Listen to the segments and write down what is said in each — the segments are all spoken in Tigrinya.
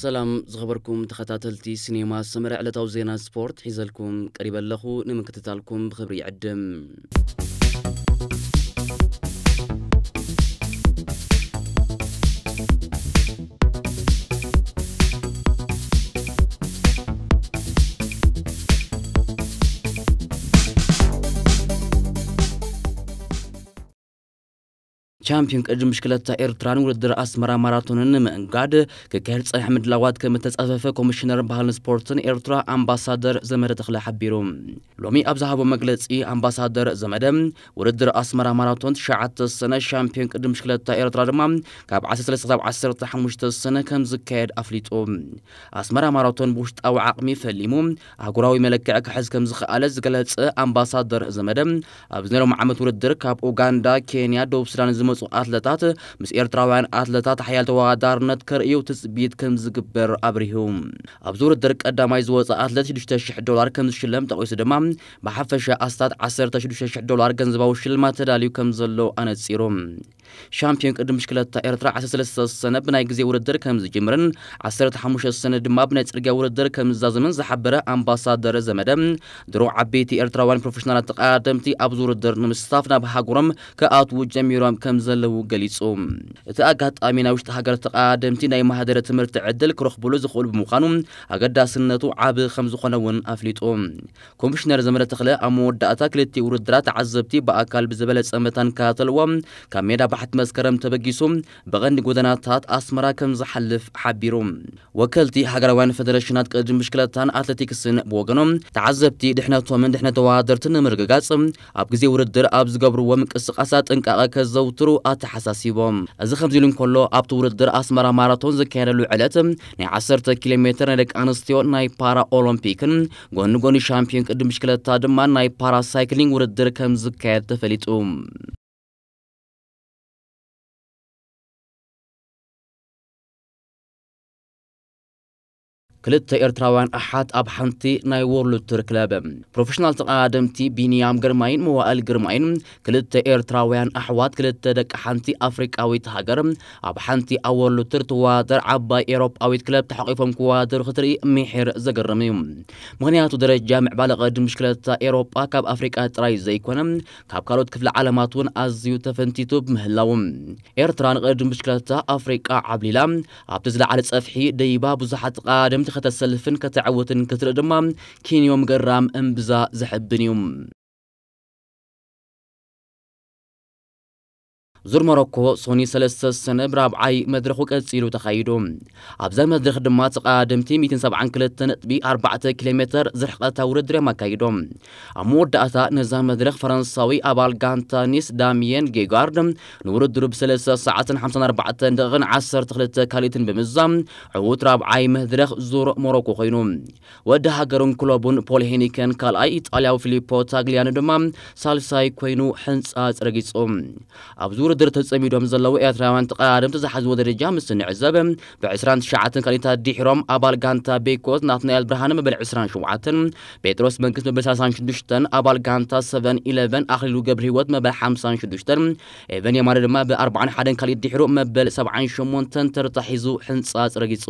ሰላም ዝኸበርኩም ተኸታተልቲ ሲኔማ ሰመረ፣ ዕለታዊ ዜና ስፖርት ሒዘልኩም ቀሪበ ኣለኹ። ንምክትታልኩም ብኽብሪ ይዕድም። ቻምፒዮን ቅድድም ብሽክለታ ኤርትራን ውድድር ኣስመራ ማራቶንን ንምእንጋድ ክካየድ ዝጸንሐ ምድላዋት ከም እተጻፈፈ ኮሚሽነር ባህልን ስፖርትን ኤርትራ ኣምባሳደር ዘመደ ተኽለ ሓቢሩ። ሎሚ ኣብ ዝሃቦ መግለጺ ኣምባሳደር ዘመደ፣ ውድድር ኣስመራ ማራቶን ትሽዓተ ሰነ ሻምፒዮን ቅድድም ብሽክለታ ኤርትራ ድማ ካብ ዓሰርተ ሰለስተ ክሳብ ዓሰርተ ሓሙሽተ ሰነ ከም ዝካየድ ኣፍሊጡ። ኣስመራ ማራቶን ብውሽጣዊ ዓቕሚ ፈሊሙ ኣህጉራዊ መለክዒ ክሕዝ ከም ዝኸኣለ ዝገለጸ ኣምባሳደር ዘመደ፣ ኣብ ዝነበረ ዓመት ውድድር ካብ ኡጋንዳ፣ ኬንያ፣ ደቡብ ሱዳን ዝመጹ ኣትለታት ምስ ኤርትራውያን ኣትለታት ሓያል ተወዳዳርነት ከርእዩ ትጽቢት ከም ዝግበር ኣብሪሁ። ኣብዚ ውድድር ቀዳማይ ዝወጸ ኣትለት ሽዱሽተ ሽሕ ዶላር ከም ዝሽለም ጠቒሱ ድማ፣ ብሓፈሻ ኣስታት ዓሰርተ ሽዱሽተ ሽሕ ዶላር ገንዘባዊ ሽልማት ተዳልዩ ከም ዘሎ ኣነጺሩ። ሻምፒዮን ቅድድም ብሽክለታ ኤርትራ ዓሰርተ ሰለስተ ሰነ ብናይ ግዜ ውድድር ከም ዝጅምርን ዓሰርተ ሓሙሽተ ሰነ ድማ ብናይ ጽርግያ ውድድር ከም ዝዛዘምን ዝሓበረ ኣምባሳደር ዘመደ፣ ድሮ ዓበይቲ ኤርትራውያን ፕሮፌሽናላት ተቐዳደምቲ ኣብዚ ውድድር ንምስታፍ ናብ ሃገሮም ክኣትዉ ጀሚሮም ከም ዘለዉ ገሊጹ። እቲ ኣጋጣሚ ናይ ውሽጢ ሃገር ተቐዳደምቲ ናይ ማህደረ ትምህርቲ ዕድል ክረኽብሉ ዝኽእሉ ብምዃኑ ኣገዳስነቱ ዓቢ ከም ዝኾነ እውን ኣፍሊጡ። ኮሚሽነር ዘመደ ተኽለ ኣብ መወዳእታ ክልቲኡ ውድድራት ተዓዘብቲ ብኣካል ብዝበለጸ መታን ክከታተልዎ ካብ ሜዳ ባሕቲ መስከረም ተበጊሱ ብቐንዲ ጎደናታት ኣስመራ ከም ዝሓልፍ ሓቢሩ። ወከልቲ ሃገራውያን ፈደረሽናት ቅድድም ብሽክለታን ኣትሌቲክስን ብወገኖም ተዓዘብቲ ድሕነቶምን ድሕነት ተወዳደርትን ንምርግጋጽ ኣብ ግዜ ውድድር ኣብ ዝገብርዎ ምንቅስቓሳት ጥንቃቐ ከዘውትሩ ኣተሓሳሲቦም። እዚ ከምዚ ኢሉ እንከሎ ኣብቲ ውድድር ኣስመራ ማራቶን ዝካየደሉ ዕለት ናይ ዓሰርተ ኪሎ ሜትር ናይ ደቂ ኣንስትዮ ናይ ፓራ ኦሎምፒክን ጎኒ ጎኒ ሻምፒዮን ቅድድም ብሽክለታ ድማ ናይ ፓራ ሳይክሊንግ ውድድር ከም ዝካየድ ተፈሊጡ። ክልተ ኤርትራውያን ኣሓት ኣብ ሓንቲ ናይ ወርልድ ቱር ክለብ። ፕሮፌሽናል ተቐዳደምቲ ቢንያም ግርማይን መዋእል ግርማይን ክልተ ኤርትራውያን ኣሕዋት ክልተ ደቂ ሓንቲ ኣፍሪቃዊት ሃገር ኣብ ሓንቲ ኣብ ወርልድ ቱር ትወዳደር ዓባይ ኤሮጳዊት ክለብ ተሓቂፎም ክወዳደሩ ክትርኢ ምሒር ዘገርም እዩ። ምኽንያቱ ደረጃ ምዕባለ ቅድድም ብሽክለታ ኤሮጳ ካብ ኣፍሪቃ ጥራይ ዘይኮነ ካብ ካልኦት ክፍለ ዓለማት እውን ኣዝዩ ተፈንቲቱ ብምህላዉ ኤርትራ ንቅድድም ብሽክለታ ኣፍሪቃ ዓብሊላ ኣብቲ ዝለዓለ ጸፍሒ ደይባ ብዙሓት ተቐዳደምቲ ከተሰልፍን ከተዕውትን ክትርኢ ድማ ኪንዮም ገራም እምብዛ ዘሕብን እዩ። ዙር ሞሮኮ ሶኒ ሰለስተ ሰነ ብራብዓይ መድረኹ ቀጺሉ ተኻይዱ። ኣብዛ መድረኽ ድማ ተቐዳደምቲ ሚእትን ሰብዓን ክልተ ነጥቢ ኣርባዕተ ኪሎ ሜተር ዝርሕቐታ ውድድር እዮም ኣካይዶም። ኣብ መወዳእታ ነዛ መድረኽ ፈረንሳዊ ኣባል ጋንታ ኒስ ዳሚየን ጌጋርድ ንውድድሩ ብሰለስተ ሰዓትን ሓምሳን ኣርባዕተን ደቂቕን ዓሰርተ ክልተ ካልኢትን ብምዛም ዕዉት ራብዓይ መድረኽ ዙር ሞሮኮ ኮይኑ። ወዲ ሃገሩን ክለቡን ፖል ሄኒከን ካልኣይ፣ ኢጣልያዊ ፊሊፖ ታግሊያኖ ድማ ሳልሳይ ኮይኑ ሕንጻጽ ረጊጹ። ኣብዚ ውድድር ተጸሚዶም ዘለዉ ኤርትራውያን ተቐዳደምቲ ዝሓዝዎ ደረጃ ምስ እንዕዘብ፣ ብ ዕስራን ትሽዓተን ካልኢታት ድሒሮም ኣባል ጋንታ ቤኮት ናትናኤል ብርሃነ መበል ዕስራን ሸውዓተን፣ ጴጥሮስ መንግስት መበል ሰላሳን ሽዱሽተን፣ ኣባል ጋንታ ሰቨን ኢለቨን ኣኽሊሉ ገብረህይወት መበል ሓምሳን ሽዱሽተን፣ ኤቨን የማነ ድማ ብ ኣርባዓን ሓደን ካልኢት ድሒሩ መበል ሰብዓን ሸሞንተን ተርታ ሒዙ ሕንጻጽ ረጊጹ።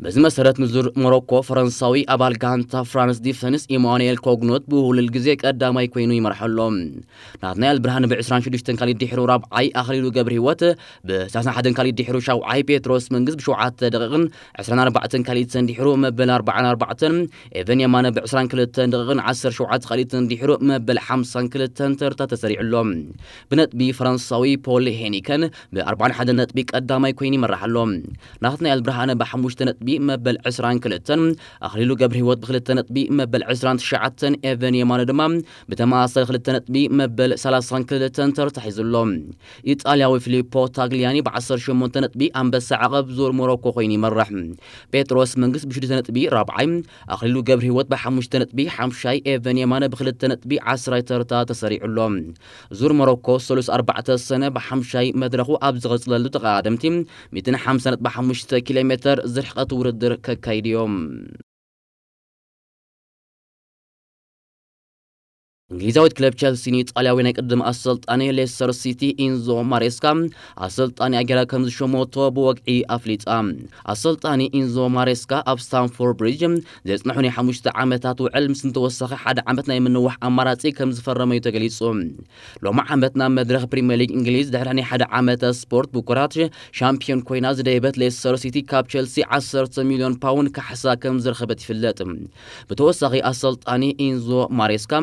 በዚ መሰረት ንዙር ሞሮኮ ፈረንሳዊ ኣባል ጋንታ ፍራንስ ዲፈንስ ኢማኑኤል ኮግኖት ብውህሉል ግዜ ቀዳማይ ኮይኑ ይመርሖ ኣሎ። ናትናኤል ብርሃን ብ ዕስራን ሽዱሽተን ካልኢት ድሒሩ ራብዓይ፣ ኣኽሊሉ ገብረህይወት ብ ሰላሳን ሓደን ካልኢት ድሒሩ ሻውዓይ፣ ጴጥሮስ መንግስት ብ ሸውዓተ ደቂቕን ዕስራን ኣርባዕተን ካልኢትን ድሒሩ መበል ኣርባዓን ኣርባዕተን፣ ኤቨን የማነ ብ ዕስራን ክልተን ደቂቕን ዓሰርተ ሸውዓተ ካልኢትን ድሒሩ መበል ሓምሳን ክልተን ተርታ ተሰሪዑ ኣሎ። ብነጥቢ ፈረንሳዊ ፖል ሄኒከን ብ ኣርባዓን ሓደን ነጥቢ ቀዳማይ ኮይኑ ይመርሕ ኣሎ። ናትናኤል ብርሃነ ብሓሙሽተ ነጥቢ መበል ዕስራን ክልተን፣ ኣኽሊሉ ገብረህይወት ብክልተ ነጥቢ መበል ዕስራን ትሽዓተን፣ ኤቨን የማነ ድማ ብተመሳሳሊ ክልተ ነጥቢ መበል ሰላሳን ክልተን ተርታ ሒዙ ኣሎ። ኢጣልያዊ ፊሊፖ ታግሊያኒ ብዓሰርተ ሸሞንተ ነጥቢ ኣንበሳ ዓቐብ ዙር ሞሮኮ ኮይኑ ይመርሕ። ጴጥሮስ መንግስት ብሽዱሽተ ነጥቢ ራብዓይ፣ ኣኽሊሉ ገብረህይወት ብሓሙሽተ ነጥቢ ሓምሻይ፣ ኤቨን የማነ ብክልተ ነጥቢ ዓስራይ ተርታ ተሰሪዑ ኣሎ። ዙር ሞሮኮ ሰሉስ ኣርባዕተ ሰነ ብሓምሻይ መድረኹ ኣብ ዝቐጽለሉ ተቐዳደምቲ ሚእትን ሓምሳን ነጥቢ ሓሙሽተ ኪሎ ሜተር ዝርሕቐት ውድድር ከካይዱ እዮም። እንግሊዛዊት ክለብ ቸልሲ ንኢጣልያዊ ናይ ቅድም ኣሰልጣኒ ሌስተር ሲቲ ኢንዞ ማሬስካ ኣሰልጣኒ ኣገይራ ከም ዝሸመቶ ብወግዒ ኣፍሊጣ። ኣሰልጣኒ ኢንዞ ማሬስካ ኣብ ስታንፎርድ ብሪጅ ዘጽንሑ ናይ ሓሙሽተ ዓመታት ውዕል ምስ ንተወሳኺ ሓደ ዓመት ናይ ምንዋሕ ኣማራጺ ከም ዝፈረመ እዩ ተገሊጹ። ሎሚ ዓመት ናብ መድረኽ ፕሪምየር ሊግ እንግሊዝ ድሕሪ ናይ ሓደ ዓመተ ስፖርት ብኩራት ሻምፒዮን ኮይና ዝደየበት ሌስተር ሲቲ ካብ ቸልሲ ዓሰርተ ሚልዮን ፓውንድ ካሕሳ ከም ዝረኸበት ይፍለጥ። ብተወሳኺ ኣሰልጣኒ ኢንዞ ማሬስካ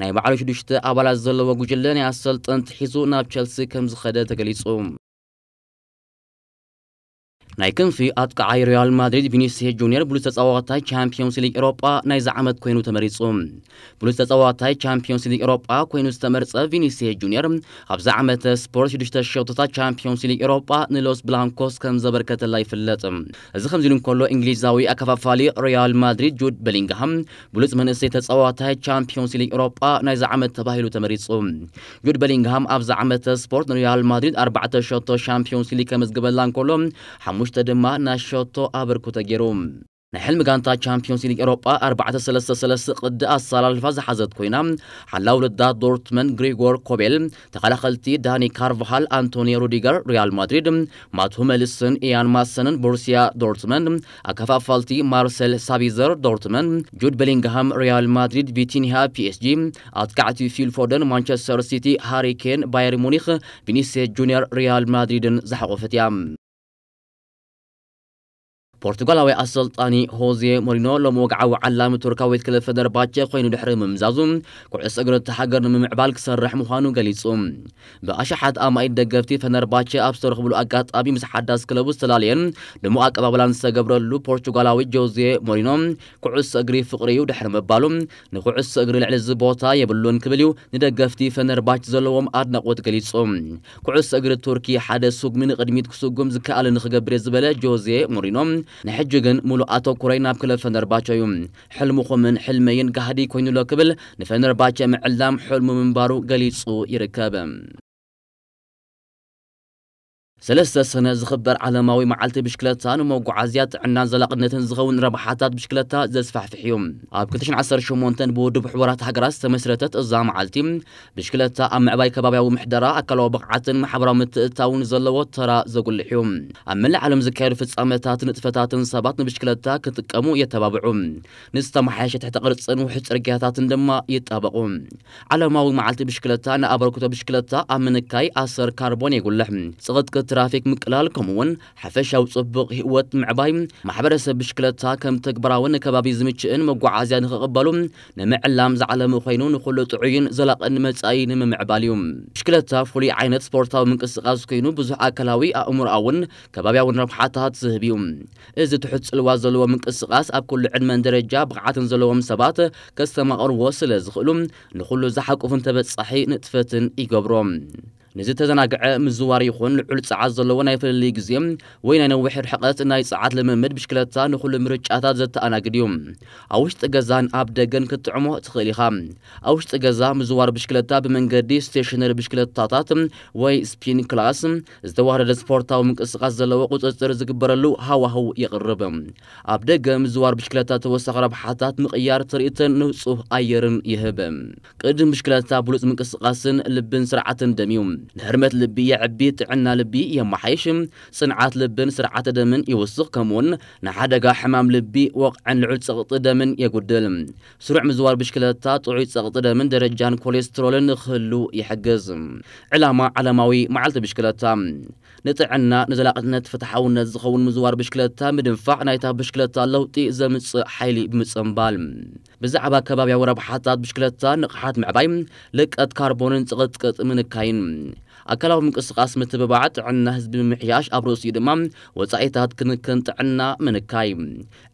ናይ ባዕሉ ሽዱሽተ ኣባላት ዘለዎ ጉጅለ ናይ ኣሰልጠንቲ ሒዙ ናብ ቸልሲ ከም ዝኸደ ተገሊጹ። ናይ ክንፊ ኣጥቃዓይ ሪያል ማድሪድ ቪኒሲየስ ጁኒየር ብሉጽ ተጻዋታይ ቻምፒዮንስ ሊግ ኤሮጳ ናይዚ ዓመት ኮይኑ ተመሪጹ። ብሉጽ ተጻዋታይ ቻምፒዮንስ ሊግ ኤሮጳ ኮይኑ ዝተመርጸ ቪኒሲየስ ጁኒየር ኣብዚ ዓመተ ስፖርት ሽዱሽተ ሸቶታት ቻምፒዮንስ ሊግ ኤሮጳ ንሎስ ብላንኮስ ከም ዘበርከተላ ይፍለጥ። እዚ ከምዚ ኢሉ እንከሎ እንግሊዛዊ ኣከፋፋሊ ሪያል ማድሪድ ጁድ ቤሊንግሃም ብሉጽ መንእሰይ ተጻዋታይ ቻምፒዮንስ ሊግ ኤሮጳ ናይዚ ዓመት ተባሂሉ ተመሪጹ። ጁድ ቤሊንግሃም ኣብዚ ዓመተ ስፖርት ንሪያል ማድሪድ ኣርባዕተ ሸቶ ሻምፒዮንስ ሊግ ከመዝግበላ እንከሎ ሓሙሽተ ድማ ናይ ሸቶ ኣበርክቶ ገይሩ። ናይ ሕልሚ ጋንታ ቻምፒዮንስ ሊግ ኤሮጳ ኣርባዕተ ሰለስተ ሰለስተ ቅዲ ኣሰላልፋ ዝሓዘት ኮይና ሓላው ልዳት ዶርትመንድ ግሪጎር ኮቤል፣ ተኸላኸልቲ ዳኒ ካርቫሃል፣ ኣንቶኒ ሩዲገር ሪያል ማድሪድ፣ ማት ሁመልስን ኢያን ማሰንን ቦሩሲያ ዶርትመንድ፣ ኣከፋፋልቲ ማርሰል ሳቢዘር ዶርትመንድ፣ ጁድ ቤሊንግሃም ሪያል ማድሪድ፣ ቪቲንሃ ፒኤስጂ፣ ኣጥቃዕቲ ፊል ፎደን ማንቸስተር ሲቲ፣ ሃሪ ኬን ባየር ሙኒኽ፣ ቪኒሲየስ ጁኒየር ሪያል ማድሪድን ዝሓቖፈት እያ። ፖርቱጋላዊ ኣሰልጣኒ ሆዜ ሞሪኖ ሎም ወግዓዊ ዓላሚ ቱርካዊት ክለብ ፈነርባቸ ኮይኑ ድሕሪ ምምዛዙ፣ ኩዕሶ እግሪ እታ ሃገር ንምምዕባል ክሰርሕ ምዃኑ ገሊጹ። ብኣሽሓት ኣማኢት ደገፍቲ ፈነርባቸ ኣብ ዝተረኽብሉ ኣጋጣሚ ምስ ሓዳስ ክለቡ ዝተላለየን ድሙቕ ኣቀባብላን ዝተገብረሉ ፖርቹጋላዊ ጆዜ ሞሪኖ፣ "ኩዕሶ እግሪ ፍቕሪ እዩ" ድሕሪ ምባሉ፣ "ንኩዕሶ እግሪ ልዕሊ እዚ ቦታ የብሉን" ክብል እዩ ንደገፍቲ ፈነርባቸ ዘለዎም ኣድናቖት ገሊጹ። "ኩዕሶ እግሪ ቱርኪ ሓደ ስጉሚ ንቕድሚት ክስጉም ዝከኣለኒ ክገብር እየ" ዝበለ ጆዜ ሞሪኖ፣ "ንሕጂ ግን ሙሉእ ኣተኩሮይ ናብ ክለብ ፈነርባቸ እዩ። ሕልምኹምን ሕልመይን ጋህዲ ኮይኑሎ" ክብል ንፈነርባቸ ምዕላም ሕልሙ ምንባሩ ገሊጹ ይርከብ። ሰለስተ ሰነ ዝኽበር ዓለማዊ መዓልቲ ብሽክለታ ንመጓዓዝያ ጥዕናን ዘላቕነትን ዝኸውን ረብሓታት ብሽክለታ ዘስፋሕፍሕ እዩ። ኣብ ክልተ ሽሕን ዓሰርተ ሸሞንተን ብውድብ ሕቡራት ሃገራት ዝተመስረተት እዛ መዓልቲ ብሽክለታ ኣብ ምዕባይ ከባቢያዊ ምሕደራ፣ ኣካላዊ ብቕዓትን ማሕበራዊ ምትእትታውን ዘለዎ ተራ ዘጉልሕ እዩ። ኣብ መላእ ዓለም ዝካየዱ ፍጻመታትን ንጥፈታትን ሰባት ንብሽክለታ ክጥቀሙ የተባብዑ። ንዝተመሓየሸ ትሕተ ቅርጽን ውሑስ ጽርግያታትን ድማ ይጣበቑ። ዓለማዊ መዓልቲ ብሽክለታ ንኣበርክቶ ብሽክለታ ኣብ ምንካይ ኣሰር ካርቦን የጉልሕ። ጽቕጥቅጥ ትራፊክ ምቅላል፣ ከምኡውን ሓፈሻዊ ጽቡቕ ህይወት ምዕባይ፣ ማሕበረሰብ ብሽክለታ ከም ተግባራውን ንከባቢ ዝምችእን መጓዓዝያ ንኽቕበሉ ንምዕላም ዝዓለመ ኮይኑ፣ ንኹሉ ጥዑይን ዘላቕን መጻኢ ንምምዕባል እዩ። ብሽክለታ ፍሉይ ዓይነት ስፖርታዊ ምንቅስቓስ ኮይኑ፣ ብዙሕ ኣካላዊ፣ ኣእምሮኣውን ከባቢያውን ረብሓታት ዝህብ እዩ። እዚ ትሑት ጽልዋ ዘለዎ ምንቅስቓስ ኣብ ኩሉ ዕድመን ደረጃ ብቕዓትን ዘለዎም ሰባት ከስተማቕርዎ ስለ ዝኽእሉ፣ ንኹሉ ዝሓቁፍን ተበጻሒ ንጥፈትን ይገብሮ። ንዝተዘናግዐ ምዝዋር ይኹን ልዑል ጸዓት ዘለዎ ናይ ፍልልይ ግዜ ወይ ናይ ነዊሕ ርሕቀት ናይ ጸዓት ልምምድ ብሽክለታ ንኹሉ ምርጫታት ዘተኣናግድ እዩ። ኣብ ውሽጢ ገዛን ኣብ ደገን ክትጥዕሞ ትኽእል ኢኻ። ኣብ ውሽጢ ገዛ ምዝዋር ብሽክለታ ብመንገዲ ስቴሽነሪ ብሽክለታታት ወይ ስፒን ክላስ ዝተዋደደ ስፖርታዊ ምንቅስቓስ ዘለዎ ቁጽጽር ዝግበረሉ ሃዋህው የቕርብ። ኣብ ደገ ምዝዋር ብሽክለታ ተወሳኺ ረብሓታት ምቕያር ትርኢትን ንጹህ ኣየርን ይህብ። ቅድም ብሽክለታ ብሉጽ ምንቅስቓስን ልብን ስርዓትን ደም እዩ። ንህርመት ልቢ የዕቢ፣ ጥዕና ልቢ የመሓይሽ፣ ጽንዓት ልብን ስርዓተ ደምን ይውስኽ፣ ከምኡውን ንሓደጋ ሕማም ልቢ፣ ወቕዕን ልዑል ጸቕጢ ደምን የጉድል። ስሩዕ ምዝዋር ብሽክለታ ጥዑይ ጸቕጢ ደምን ደረጃን ኮሌስትሮልን ንክህሉ ይሕግዝ። ዕላማ ዓለማዊ መዓልቲ ብሽክለታ። ንጥዕና፣ ንዘላቕነት፣ ፍትሓውነት ዝኸውን ምዝዋር ብሽክለታ ምድንፋዕ ናይታ ብሽክለታ ለውጢ ዘምጽእ ሓይሊ ብምጽንባል። ብዛዕባ ከባብያዊ ረብሓታት ብሽክለታ፣ ንቕሓት ምዕባይ፣ ልቀት ካርቦንን ጽቕጥቅጥ ምንካይን። ኣካላዊ ምንቅስቓስ ምትብባዕ ጥዕና ህዝቢ ምምሕያሽ፣ ኣብ ርእሲኡ ድማ ወጻኢታት ክንክን ጥዕና ምንካይ።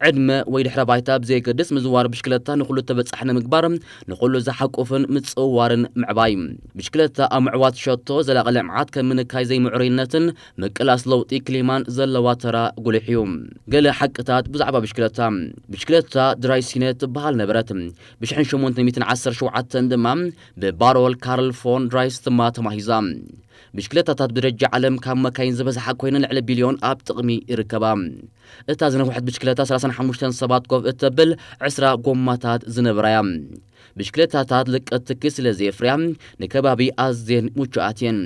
ዕድመ ወይ ድሕረ ባይታ ብዘየገድስ ምዝዋር ብሽክለታ ንኹሉ ተበጻሒ ንምግባር ንኹሉ ዝሓቁፍን ምጽውዋርን ምዕባይ። ብሽክለታ ኣብ ምዕዋት ሸቶ ዘላቒ ልምዓት ከም ምንካይ ዘይምዕሩይነትን ምቅላስ ለውጢ ክሊማን ዘለዋ ተራ ጉልሕ እዩ። ገለ ሓቅታት ብዛዕባ ብሽክለታ። ብሽክለታ ድራይ ሲነ ትበሃል ነበረት። ብሽሕን ሸሞንተ ሚእትን ዓሰርተ ሸውዓተን ድማ ብባሮል ካርል ፎን ድራይስ ትማ ተማሂዛ። ብሽክለታታት ብደረጃ ዓለም ካብ መካይን ዝበዝሓ ኮይነን ልዕሊ ቢልዮን ኣብ ጥቕሚ ይርከባ። እታ ዝነውሐት ብሽክለታ ሰላሳን ሓሙሽተን ሰባት ኮፍ እተብል ዕስራ ጎማታት ዝነበራ እያ። ብሽክለታታት ልቀት ትኪ ስለ ዘየፍርያ ንከባቢ ኣዝየን ምቹኣት እየን።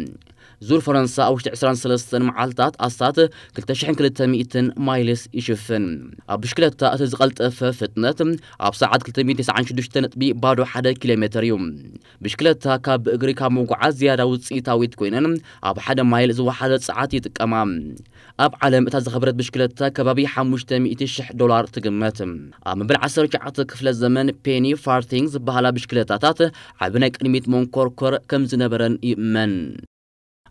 ዙር ፈረንሳ ኣብ ውሽጢ ዕስራን ሰለስተን መዓልታት ኣስታት ክልተ ሽሕን ክልተ ሚእትን ማይልስ ይሽፍን። ኣብ ብሽክለታ እቲ ዝቐልጠፈ ፍጥነት ኣብ ሰዓት ክልተ ሚእቲ ተስዓን ሽዱሽተ ነጥቢ ባዶ ሓደ ኪሎ ሜትር እዩ። ብሽክለታ ካብ እግሪ ካብ ምጉዓዝ ዝያዳ ውፅኢታዊት ኮይነን ኣብ ሓደ ማይል ዝወሓደ ጸዓት ይጥቀማ። ኣብ ዓለም እታ ዝኸበረት ብሽክለታ ከባቢ ሓሙሽተ ሚእቲ ሽሕ ዶላር ትግመት። ኣብ መበል ዓሰርተ ትሽዓተ ክፍለ ዘመን ፔኒ ፋርቲንግ ዝበሃላ ብሽክለታታት ዓቢ ናይ ቅድሚት መንኮርኮር ከም ዝነበረን ይእመን።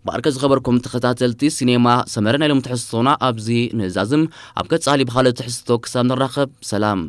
ባርከ ዝኸበርኩም ተኸታተልቲ ሲኔማ ሰመረ ናይ ሎም ትሕዝቶና ኣብዚ ንእዛዝም። ኣብ ቀጻሊ ብኻልእ ትሕዝቶ ክሳብ ንራኸብ ሰላም።